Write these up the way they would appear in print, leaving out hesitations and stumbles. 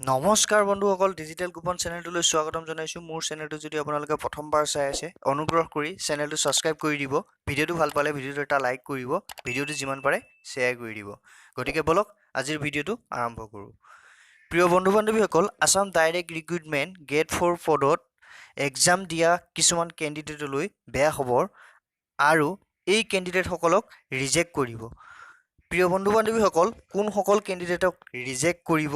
নমস্কাৰ বন্ধুসকল, digital coupon চেনেলটোলৈ স্বাগতম জনাইছোঁ। মোৰ চেনেলটো যদি আপোনালোকে প্ৰথমবাৰ চাই আছে, অনুগ্ৰহ কৰি চেনেলটো ছাবস্ক্ৰাইব কৰি দিব। ভিডিঅ'টো ভাল পালে ভিডিঅ'টো এটা লাইক কৰিব, ভিডিঅ'টো যিমান পাৰে শ্বেয়াৰ কৰি দিব। গতিকে ব'লক, আজিৰ ভিডিঅ'টো আৰম্ভ কৰোঁ। প্ৰিয় বন্ধু বান্ধৱীসকল, Assam direct recruitment grade four পদত এক্সাম দিয়া কিছুমান কেণ্ডিডেটলৈ বেয়া খবৰ আৰু এই কেণ্ডিডেটসকলক ৰিজেক্ট কৰিব। প্ৰিয় বন্ধু বান্ধৱীসকল, কোনসকল কেণ্ডিডেটক ৰিজেক্ট কৰিব,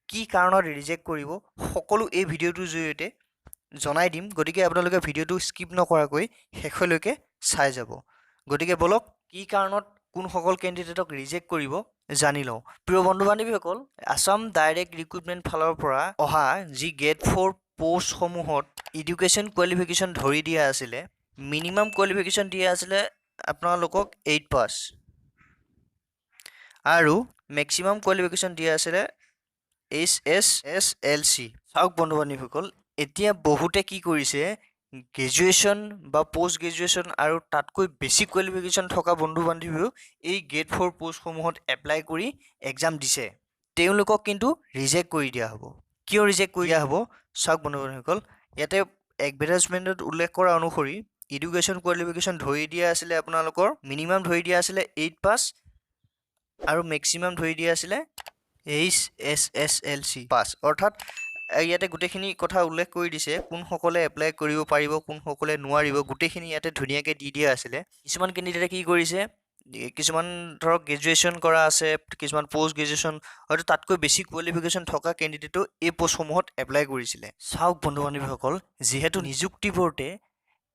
কি কাৰণত ৰিজেক্ট কৰিব, সকলো এই ভিডিঅ'টোৰ জৰিয়তে জনাই দিম। গতিকে আপোনালোকে ভিডিঅ'টো স্কিপ নকৰাকৈ শেষলৈকে চাই যাব। গতিকে ব'লক, কি কাৰণত কোনসকল কেণ্ডিডেটক ৰিজেক্ট কৰিব জানি লওঁ। প্ৰিয় বন্ধু বান্ধৱীসকল, আছাম ডাইৰেক্ট ৰিক্ৰুইটমেণ্ট ফালৰ পৰা অহা যি গ্ৰেড ফ'ৰ পষ্টসমূহত এডুকেশ্যন কোৱালিফিকেশ্যন ধৰি দিয়া আছিলে, মিনিমাম কোৱালিফিকেশ্যন দিয়া আছিলে আপোনালোকক এইট পাছ আৰু মেক্সিমাম কোৱালিফিকেশ্যন দিয়া আছিলে এইচএছএছএলচি। চাওক বন্ধু বান্ধৱীসকল, এতিয়া বহুতে কি কৰিছে, গ্ৰেজুৱেশ্যন বা পষ্ট গ্ৰেজুৱেশ্যন আৰু তাতকৈ বেছি কোৱালিফিকেশ্যন থকা বন্ধু বান্ধৱীয়েও এই গ্ৰেড ফ'ৰ পষ্টসমূহত এপ্লাই কৰি এক্সাম দিছে। তেওঁলোকক কিন্তু ৰিজেক্ট কৰি দিয়া হ'ব। কিয় ৰিজেক্ট কৰি দিয়া হ'ব? চাওক বন্ধু বান্ধৱীসকল, ইয়াতে এডভাৰটাইজমেণ্টত উল্লেখ কৰা অনুসৰি এডুকেশ্যন কোৱালিফিকেশ্যন ধৰি দিয়া আছিলে আপোনালোকৰ মিনিমাম ধৰি দিয়া আছিলে এইট পাছ আৰু মেক্সিমাম ধৰি দিয়া আছিলে এইচএছএছএলচি পাছ। অৰ্থাৎ ইয়াতে গোটেইখিনি কথা উল্লেখ কৰি দিছে, কোনসকলে এপ্লাই কৰিব পাৰিব, কোনসকলে নোৱাৰিব, গোটেইখিনি ইয়াতে ধুনীয়াকৈ দি দিয়া আছিলে। কিছুমান কেণ্ডিডেটে কি কৰিছে, কিছুমান ধৰক গ্ৰেজুৱেশ্যন কৰা আছে, কিছুমান পষ্ট গ্ৰেজুৱেশ্যন, হয়তো তাতকৈ বেছি কোৱালিফিকেশ্যন থকা কেণ্ডিডেটো এই পষ্টসমূহত এপ্লাই কৰিছিলে। চাওক বন্ধু বান্ধৱীসকল, যিহেতু নিযুক্তি বৰ্ডে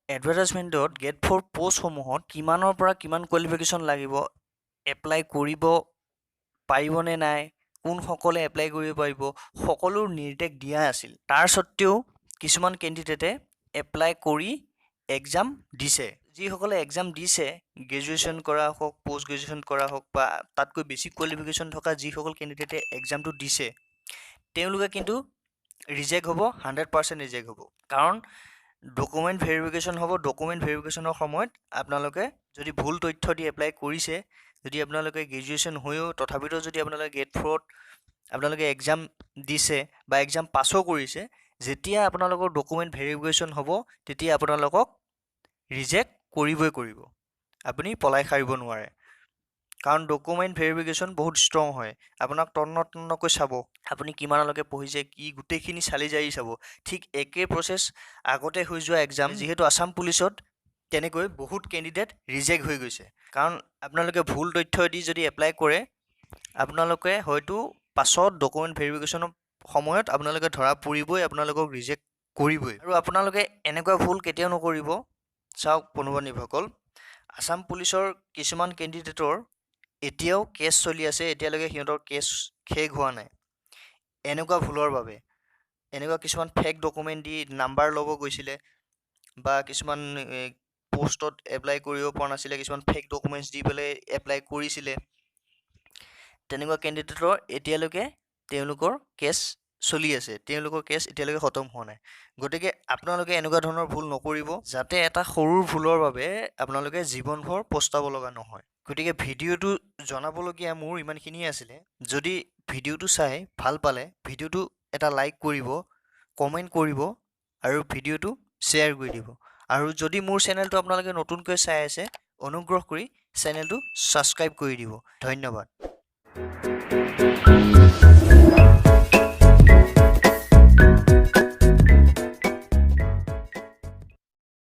এডভাৰটাইজমেণ্টত গ্ৰেড ফ'ৰ পষ্টসমূহত কিমানৰ পৰা কিমান কোৱালিফিকেশ্যন লাগিব, এপ্লাই কৰিব পাৰিবনে নাই, কোনসকলে এপ্লাই কৰিব পাৰিব, সকলো নিৰ্দেশ দিয়া আছিল। তাৰ স্বত্তেও কিছুমান কেণ্ডিডেটে এপ্লাই কৰি এক্সাম দিছে। যিসকলে এক্সাম দিছে, গ্ৰেজুৱেশ্যন কৰা হওক, পষ্ট গ্ৰেজুৱেশ্যন কৰা হওক বা তাতকৈ বেছি কোৱালিফিকেশ্যন থকা যিসকল কেণ্ডিডেটে এক্সামটো দিছে, তেওঁলোকে কিন্তু ৰিজেক্ট হ'ব, 100% ৰিজেক্ট হ'ব। কাৰণ ডকুমেণ্ট ভেৰিফিকেশ্যন হ'ব। ডকুমেণ্ট ভেৰিফিকেশ্যনৰ সময়ত আপোনালোকে যদি ভুল তথ্য দি এপ্লাই কৰিছে, যদি আপোনালোকে গ্ৰেজুৱেশ্যন হৈও তথাপিতো যদি আপোনালোকে গ্ৰেড ফ'ৰত আপোনালোকে এক্সাম দিছে বা এক্সাম পাছো কৰিছে, যেতিয়া আপোনালোকৰ ডকুমেণ্ট ভেৰিফিকেশ্যন হ'ব, তেতিয়া আপোনালোকক ৰিজেক্ট কৰিবই কৰিব। আপুনি পলাই সাৰিব নোৱাৰে। কাৰণ ডকুমেণ্ট ভেৰিফিকেশ্যন বহুত ষ্ট্ৰং হয়। আপোনাক তন্ন তন্নকৈ চাব, আপুনি কিমানলৈকে পঢ়িছে, কি গোটেইখিনি চালি জাৰি চাব। ঠিক একে প্ৰচেছ আগতে হৈ যোৱা এক্সাম, যিহেতু আছাম পুলিচত তেনেকৈ বহুত কেণ্ডিডেট ৰিজেক্ট হৈ গৈছে। কাৰণ আপোনালোকে ভুল তথ্য দি যদি এপ্লাই কৰে, আপোনালোকে হয়তো পাছত ডকুমেণ্ট ভেৰিফিকেশ্যনৰ সময়ত আপোনালোকে ধৰা পৰিবই, আপোনালোকক ৰিজেক্ট কৰিবই। আৰু আপোনালোকে এনেকুৱা ভুল কেতিয়াও নকৰিব। চাওক বন্ধু বান্ধৱীসকল, আছাম পুলিচৰ কিছুমান কেণ্ডিডেটৰ এতিয়াও কেছ চলি আছে। এতিয়ালৈকে সিহঁতৰ কেছ শেষ হোৱা নাই এনেকুৱা ভুলৰ বাবে। এনেকুৱা কিছুমান ফেক ডকুমেণ্ট দি নাম্বাৰ ল'ব গৈছিলে বা কিছুমান পষ্টত এপ্লাই কৰিব পৰা নাছিলে, কিছুমান ফেক ডকুমেণ্টছ দি পেলাই এপ্লাই কৰিছিলে। তেনেকুৱা কেণ্ডিডেটৰ এতিয়ালৈকে তেওঁলোকৰ কেছ চলি আছে। তেওঁলোকৰ কেছ এতিয়ালৈকে খতম হোৱা নাই। গতিকে আপোনালোকে এনেকুৱা ধৰণৰ ভুল নকৰিব, যাতে এটা সৰু ভুলৰ বাবে আপোনালোকে জীৱনভৰ পস্তাব লগা নহয়। গতিকে ভিডিঅ'টো জনাবলগীয়া মোৰ ইমানখিনিয়ে আছিলে। যদি ভিডিঅ'টো চাই ভাল পালে, ভিডিঅ'টো এটা লাইক কৰিব, কমেণ্ট কৰিব আৰু ভিডিঅ'টো শ্বেয়াৰ কৰি দিব। আৰু যদি মোৰ চেনেলটো আপোনালোকে নতুনকৈ চাই আছে, অনুগ্ৰহ কৰি চেনেলটো ছাবস্ক্ৰাইব কৰি দিব। ধন্যবাদ।